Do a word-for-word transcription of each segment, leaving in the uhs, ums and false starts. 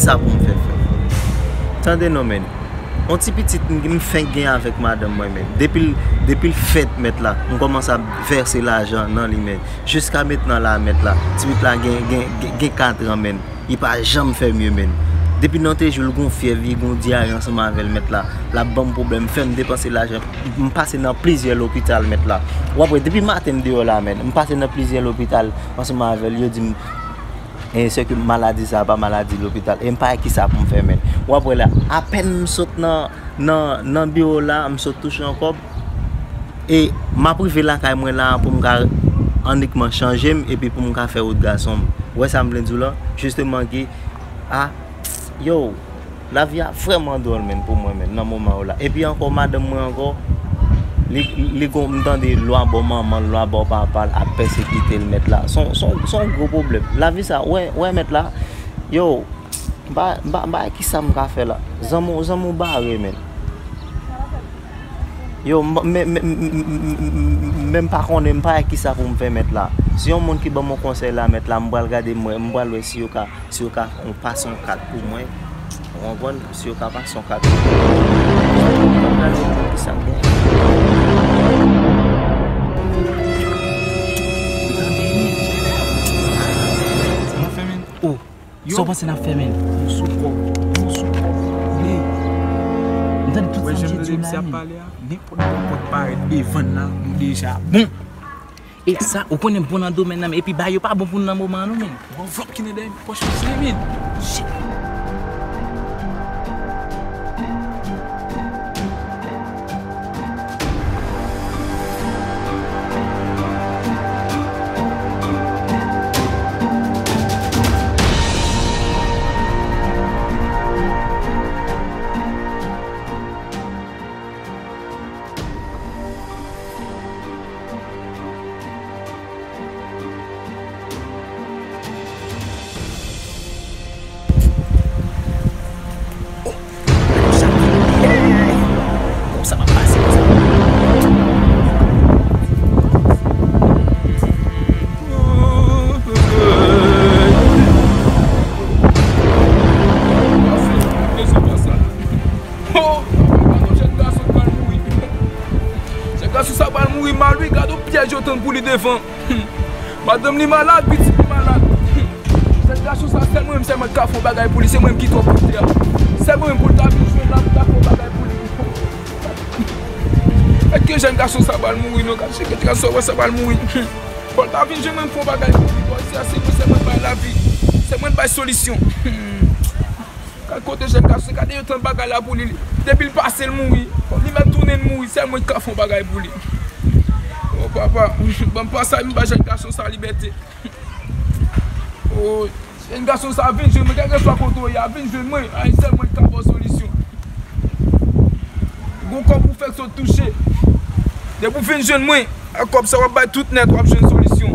Sa pou m fè fè. Tande non, men. On ti pitit m, m fenk gen avèk madanm mwen, men. Depi l, depi l fèt, mèt la, m kòmanse ap vèse lajan nan li, men. Jiska mentnan la, mèt la, ti pitit la gen, gen, gen, gen kat an, men. Li pa janm fè mye, men. Depi nan te jou, l gon fyèv, li gon dyare ansanm avè l, mèt la. L ap ban m pwoblèm, fè m depanse lajan. M pase nan plizyè lopital, mèt la. W ap wè, depi maten m deyò la, men. M pase nan plizyè lopital ansanm avè l. Yo di m, e sèke maladi sa a pa maladi lopital. E m pa wè kisa pou m fè, men. W ap wè la, apèn m sot nan, nan, nan biwo la, m sot touche yon kòb. E m ap rive lakay mwen la pou m ka annikman chanje m epi pou m ka fè wout gason m. Ou wè sa m vle di w la? Jisteman ki, a, yo, lavi a vrèman dwòl, men, pou mwen, men, nan moman yo la. Epi ankò, madanm mwen ankò, li, li gon, m tande lwa bò manman l, lwa bò papa l ap pèsekite l, mèt la. Se yon, se yon, se yon gwo pwoblèm. Lavi sa, wè, wè, mèt la, yo, m pa, m pa, m pa wè kisa m ka fè la. Zanmi w, zanmi w bare, men. Yo, m, men, men, men, men, men, men m pa konnen, m pa wè kisa pou m fè, mèt la. Si yon moun ki ban m yon konsèy la, mèt la, m pral gade, m wè, m pral wè si yo ka, si yo ka, yon pase yon kat pou mwen. Ou konprann? Si yo ka pase yon kat pou mwen. M pral gade pou mwen kisa k gen. Sa w panse n ap fè, men? Nou sou kò, nou sou kò. Ey. M tande tout sa misye di yo la, men. Nenpòt, nenpòt parèt devan n la, nou deja bon. E sa, ou konnen m bon nan domèn nan, men epi bagay yo pa bon pou nou nan moman an, non, men. Bon, vòp ki nan dèyè pòch misye, men. Shit. Konsa m ap pase konsa. Oh, jèn gason pral mouri. Jèn gason sa pral mouri mal, wi, gade yon pyèj yo tann pou li devan. Madanm li malad, pitit li malad. Jèn gason sa, sèl mwen menm, sèl mwen k ka fè yon bagay pou li, se mwen menm ki twò kote a. Sèl mwen menm pou l ta vin jwenn la, pou l ta fè yon bagay pou li. Èske jèn gason sa pral mouri, non? Gade, jèn gason sa pral mouri. Fò l ta vin jwenn mwen, m fè yon bagay pou li. Bò, se, se mwen, sèl mwen k bay lavi. Sèl mwen k bay solisyon. Gad kote jèn gason, gade yo tann bagay la pou li. Depi l pase, l mouri. Li mèt tounen, l mouri. Sèl mwen ki ka fè yon bagay pou li. O papa, ban m pa sa, m ba jèn gason sa libète. O, jèn gason sa, vin jwenn mwen, kèlkeswa kote w ye a, vin jwenn mwen. Ay, sèl mwen ki ka ba w solisyon. Gon kòb ou fèk sot touche. Depi w vin jwenn mwen, ak kòb sa w ap bay tout nèt, w ap jwenn solisyon.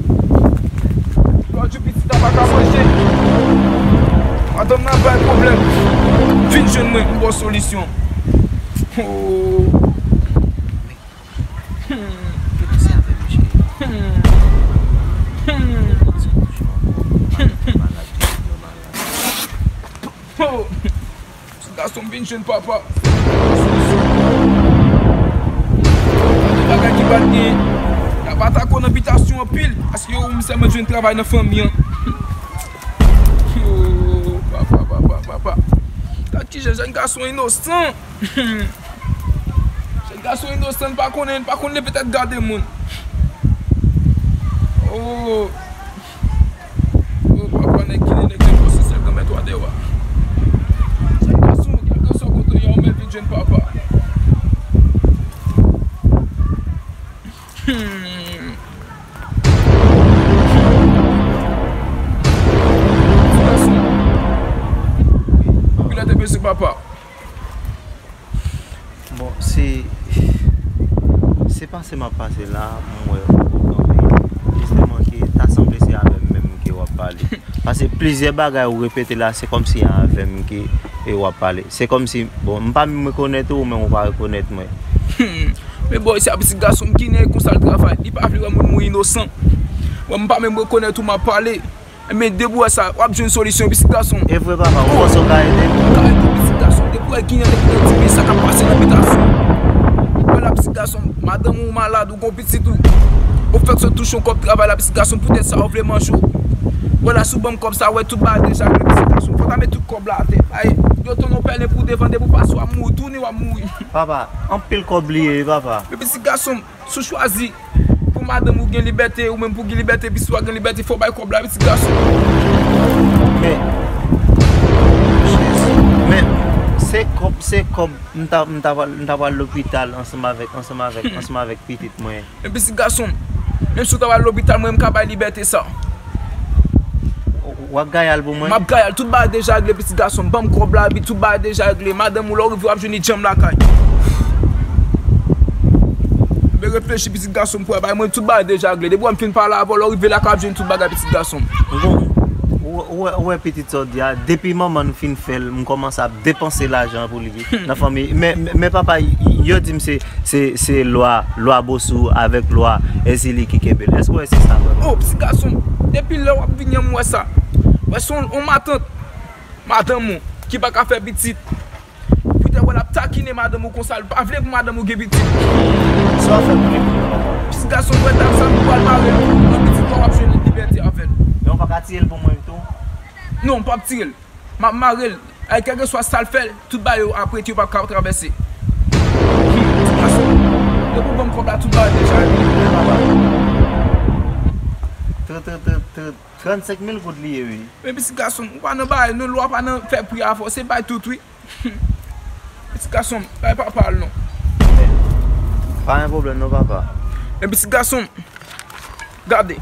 Lòt jou pitit la pa ka manje. Madanm nan bay pwoblèm. Vin jwenn mwen, m ba w solisyon. Oh. Hmm. Finanse avè m, cheri. Hmm. Hmm. Malad, malad, malad. Oh. Gason m vin jwenn papa. Gade bagay ki pral gen. Y ap atake w nan bitasyon anpil. Paske yo, m sèlman jwenn travay nan fanmi an. Yo, papa, papa, papa. Gad kijan jèn gason inosan. Jèn gason inosan, li pa konnen, li pa konn leve tèt gade moun. Oh. Oh, papa, nèg ki nèg nan pòs, se sèl granmèt wa dèyè a. Jèn gason, kèlkeswa kote w ye a, ou mèt vin jwenn papa. Hmm. Ti gason. Kilè te bezwen papa? Bon, se, se pase m ap pase la, m wè ou kanpe. Jisteman ke ta sanble se avè m menm ke w ap pale. Paske plizyè bagay ou repete la, se kòmsi avè m ke, e, w ap pale. Se kòmsi, bon, m pa menm rekonèt ou, ou menm ou pa rekonèt mwen. Hmm. Men bò, se a pitit gason m ki nèg konsa l travay. Li pa vle wè moun mouri inosan. Bon, m pa menm rekonèt ou m ap pale. Enben, depi w wè sa, w ap jwenn solisyon, pitit gason m. E vre, papa, ou panse w ka ede m? Ou ka ede m, pitit gason m. Depi w wè genyen, depi w wè ti mesye sa k ap pase nan bitasyon. Wè la, pitit gason m, madanm ou malad, ou gon pitit ou. Ou fèk sot touche yon kòb travay la, pitit gason m, poutèt sa, ou vle manje w. Wè la, si w ban m kòb sa, wè tout bagay deja regle, pitit gason m. Fò w ta met tout kòb la atè. Ay, yo tonn yon pèlen pou devan, depi w pase, w ap mouri. Tounen, w ap mouri. Papa, anpil kòb li ye, papa. Men pitit gason m, si w chwazi pou madanm ou gen libète, ou menm pou gen libète, pitit ou a gen libète, fò w bay kòb la, pitit gason. Men, Jezi, men, se kòb, se kòb, m ta, m ta pral, m ta pral lopital ansanm avèk, ansanm avèk, ansanm avèk pitit mwen. Men pitit gason, menm si w ta pral lopital, mwen, m ka bay libète sa. W ap gayal pou mwen? M ap gayal, tout bagay deja regle, pitit gason. Ban m kòb la, epi tout bagay deja regle. Madanm ou, lè w rive, w ap jwenn li djanm lakay. Enben, reflechi, pitit gason, pou w bay mwen tout bagay deja regle. Depi w wè m fin pale avè w, lè w rive lakay, w ap jwenn tout bagay, pitit gason. Bon, ou, ou, ou wè pitit sa w di a, depi manman n fin fè l, m kòmanse ap depanse lajan pou li nan fanmi. Men, men, men papa, yo di m se, se, se lwa, lwa Bosou avèk lwa Èzili ki kenbe l. Èske w wè se sa vrèman? Oh, pitit gason m, depi lè w ap vini an, m wè sa. Wè, se yon, yon matant, madanm ou, ki pa ka fè pitit. Poutèt wè l ap takinen madanm ou konsa, l pa vle pou madanm ou gen pitit. Sa w fè pou li pou mwen, papa? Pitit gason m, wè dam sa, nou pral mare l. Nan pitit la, w ap jwenn libète avè l. Men w pa ka tire l pou mwen tou? Non, m p ap tire l. M ap mare l. Ay, kèlkeswa sa l fè, tout bagay yo ap rete, yo p ap ka travèse. Ti gason, depi w ban m kòb la, tout bagay deja regle. Trant, trant, trant, trant, trannsenk mil goud li ye, wi. Men pitit gason, ou pa nan bagay, non, lwa pa nan fè pri avè w, se bay tout, wi. Pitit gason, bay papa l, non. Pa gen pwoblèm, non, papa. Men pitit gason, gade.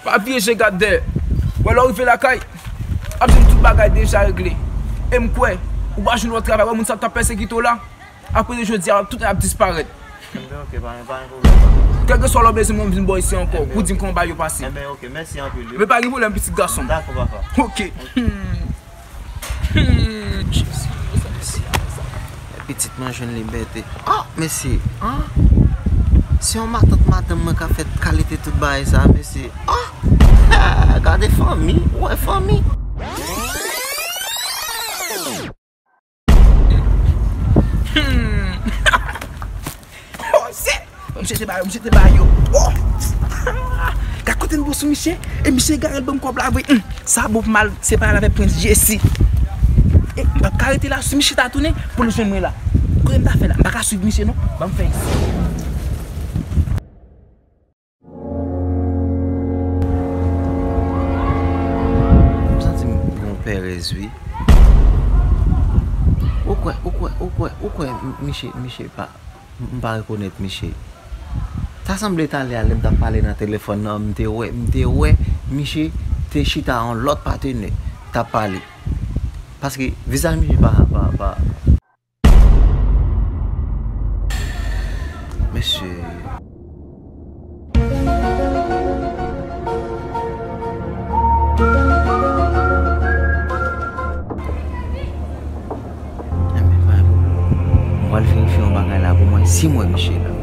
Pa vire je gad dèyè. Wè, lè w rive lakay, w ap jwenn tout bagay deja regle. E m kwè, ou pa jwenn lòt travay. Wè, moun sa t ap pèsekite w la, apre de jodi a, tout ap disparèt. Enben, ok, pa, pa gen pwoblèm, papa. Kèlkeswa lè w bezwen mwen, m vin bò isi ankò, pou di m kòman bagay yo pase. Enben, ok, mèsi anpil, wi. Men pa gen pwoblèm, pitit gason. Dakò, papa. Ok. Hmm. Hmm, Jezi, mezanmi, pitit mwen jwenn libète. Ah, mesye, ah. Se yon matant madanm mwen ka fè kalite tout bagay sa, mesye. Ah, ah, gade fanmi, ou wè fanmi. Hmm. Oh, shit! Mwen jete ba yo, mwen jete ba yo. Oh! Gad kote n bo sou misye. E misye gare l ban m kòb la vre. Hmm. Sa bon pou m al separe l avèk Prince Jesse. E m p ap ka rete la, si misye ta tounen, pou l jwenn mwen la. Kote m ta fè la? M pa ka swiv misye non. Ban m fè isi. M santi m gen yon pèrèz, wi. Ou kwè, ou kwè, ou kwè, ou kwè, m-, miche, miche pa, m, m pa rekonèt miche. Ta sanble talè a, lè m t ap pale nan telefòn nan, m te wè, m te wè miche te chita yon lòt patenè, t ap pale. Paske vizaj miche pa, pa, pa, Mesye. Enben, pa gen pwoblèm. Mwen pral verifye yon bagay la pou mwen, si mwen riche la.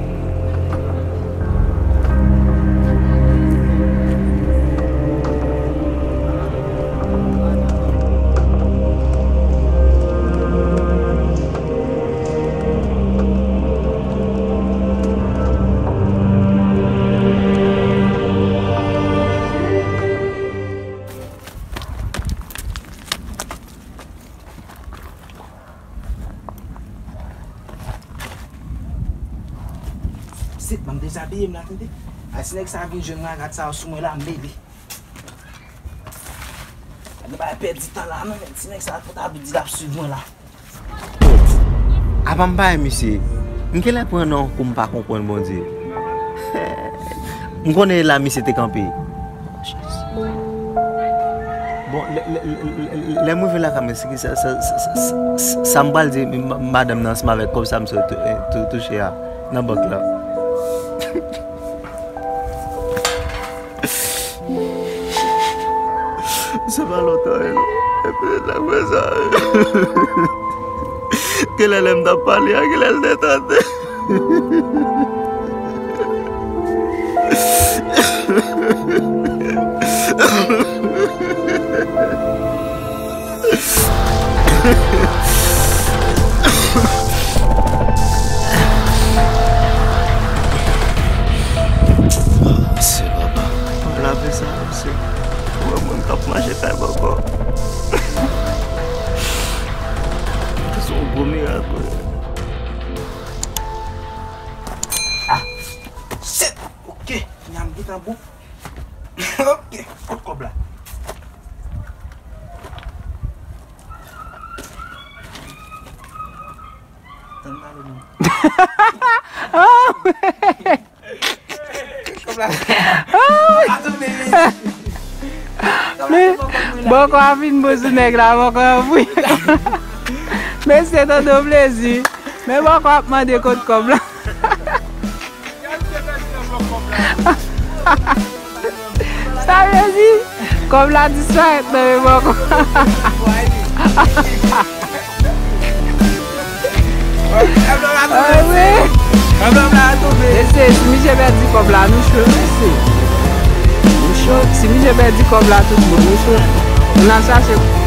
Sit, ban m dezabiye m la, tande. Ay, si nèg sa vin jwenn m la, gad sa sou mwen la, m mele. Gade bagay pèdi tan la, non, men ti nèg sa, fò ta vin di l ap swiv mwen la. Apa m pa wè misye? M genlè pran nan yon kou m pa konprann, Bondye. M konnen e la misye te kanpe. Bon, lè, lè, lè, lè, lè m rive lakay mwen, se ki sa, sa, sa m pral di m-, m-, madanm nan ansanm avèk kòb sa m sot tou-, tou-, touche a nan bank la. Sa pa lontan, e, non. Epi, lè mwen sa, genlè lè m t ap pale a, genlè l te tande. Ok, kot kòb la? Tann m ale menm. Kòb la. Kòb la tonbe, wi. Kòb la tonbe, kòb la. Bòkò a fin bon sou nèg la, bòkò an fou. Mesye, tande yon plezi. Men bòkò ap mande kot kòb la. Sa vle di, kòb la disparèt nan men bòkò. Ah, wi. Mesye, si misye pèdi kòb la, nou cho, mesye. Nou cho. Si misye pèdi kòb la, tout bon, nou cho. Nou al chache.